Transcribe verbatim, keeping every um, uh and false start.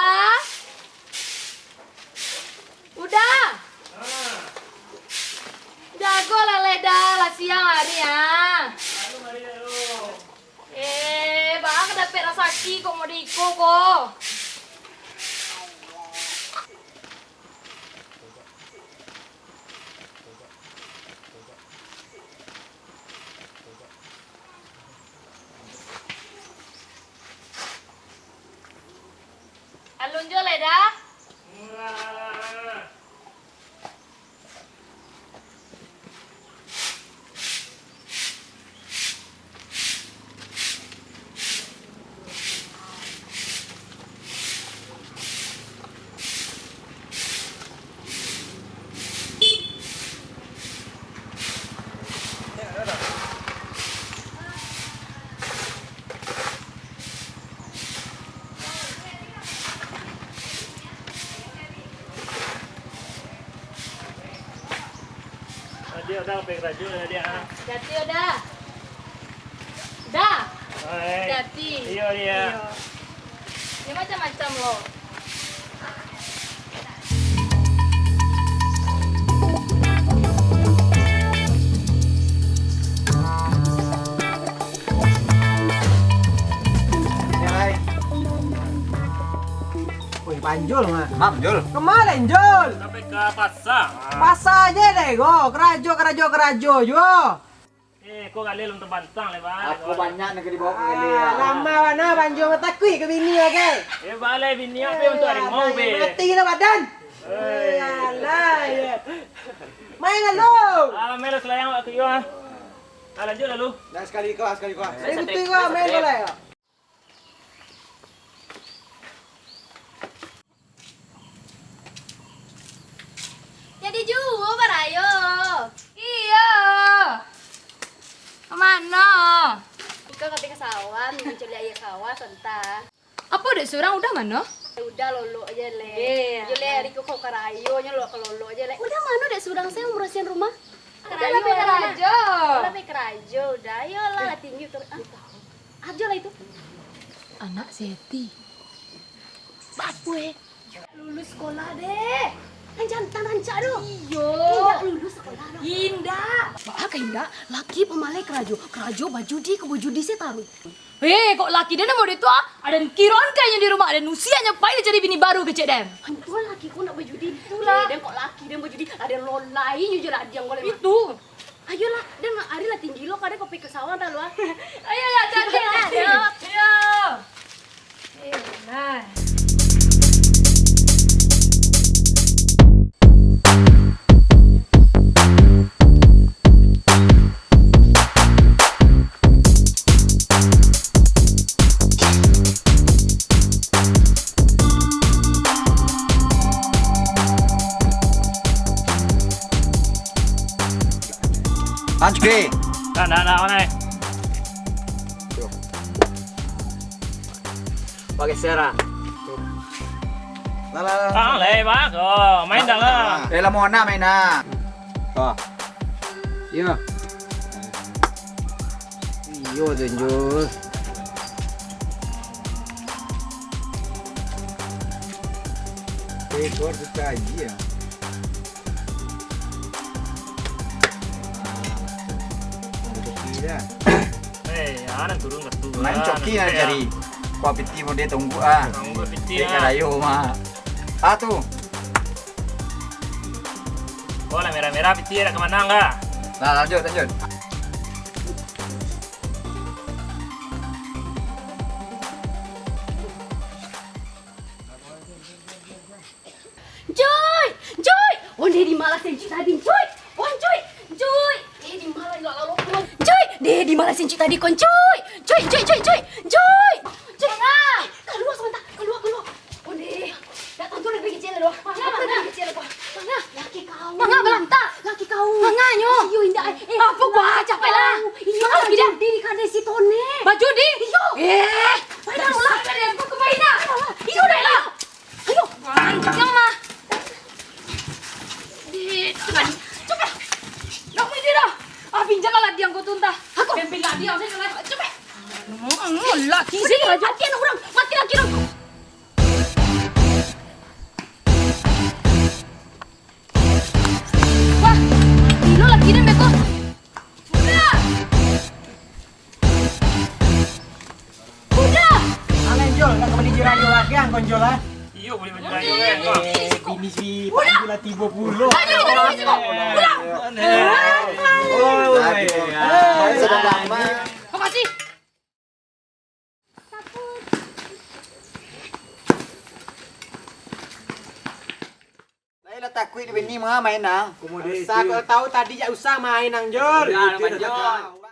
Ah? Uda! Jago lah, Leda, lah siang hari, ah. Eh, baa ka dapek rasaki kok mode iko ko. Alun jo, Leda. Adiak, Uda, pai karajo, Adiak, ah. Jati, Uda. Da. Hai. Jati. Iyo, Adiak. Iyo. Yo, macam-macam lo. Hai. Wih, Panjul mah. Mam, Jul. Kemana, Jul? Sampai ka pasa. Pasa aja deh, go. Karajo, karajo, karajo juo. Eh, ko galeh alun tabantang lai, Bang. Aku banyak nan ka dibawa ka galeh, ah. Lama bana Panjul mah takuik ka bini, oke? Eh, balai bini apo untuak harimau, be? Mati lah badan. Hei. Alah, ya. Main lalu. Ah, main lah selayang awak tu, yo, ah. Ah, lanjut lalu. Dah, sekali ko, sekali ko. Saya betul ko, main balai ko. Jadi juo barayo. Iyo. Ka mano? Iko ka pai ka sawah, mancaliak aia sawah sabanta. Apo dek surang, Uda mano? Uda lolok je, Le. Iyo. Yo, Le, ari ko ka rayo, nyo lolok ka lolok je, Le. Uda mano dek surang, se mambarasiahan rumah? Uda lah pai karajo. Uda lah pai karajo, Uda. Ayolah, lah tinggi tu. Ah. Ajo lah itu. Anak si Eti. Bapo, eh? Lulus sekolah deh. Nan jantan rancak tu. Iyo. Indak lulus sekolah tu. Indak. Baa ka indak? Laki pamalai karajo. Karajo bajudi, ka bajudi se taruih. Eh, kok laki den model tu, ah? Aden kiron ka inyo di rumah, aden usianyo pai cari bini baru kecek den. Antua laki ko nak bajudi. Itulah. Eh, den kok laki den bajudi, aden lolai inyo jo lah diang golek. Itu. Ayolah, den ari lah tinggi lo, kadang kau pai ka sawah dah lo, ah. Ayo, ya, jadi, jadi. Ayo. Ayo. Eh, nah. Lanjut, Ki. Nah, nah, nah, mana? Pakai serah. Lah, lah, lah. Ah, lai, Bang. Oh, main dah lah. Eh, lah, mau nak main nak. Oh. Iya. Iyo, Tunjul. Eh, kau harus kaji ya. Main coki lah cari. Kau piti mau dia tunggu ah. Tunggu piti. Dia karayo mah. Ah, tu. Oh, lah merah-merah piti, nak ka mano, Angga? Nah, lanjut, lanjut. Cuy! Cuy! Onde di ma lah si Encuik tadi, Cuy! Oh, Cuy! Cuy! Deh, di ma lah ilok lalu, Cuy! Deh, di ma lah si Encuik tadi, kon, Cuy! Cuy, Cuy, Cuy, Cuy! Cuy! Cuy! Kalua sabanta, kalua, kalua! Onde, datang tu lagi kecil lo. Manga, manga. Lagi kecil lo. Manga. Laki kau. Manga balanta. Laki kau. Manga nyo. Iyo, indak. Eh, apo gua capek lah. Inyo lah jadi di kadai si Tone. Bajudi? Iyo. Eh, padahal lah. Kau kemana? Iyo, dah lah. Ayo. Panjang mah. Di, cepat. Cepat. Nak main dia dah. Ah, pinjam lah dia angkau tu entah. Aku. Pempel lah dia, saya lah. Cepat. Laki sih. Mati anak orang. Mati laki orang. Konjo lah. Iyo, boleh main konjo kan? Eh, bini si Panji lah tibo pulo. Aduh, aduh, aduh, aduh. Pulang. Oh, iya. Sudah lama. Makasih. Lai lah takuik di bini mah main nah. Usah kau tahu tadi jak usah main nang Jul. Udah, Bang Jul.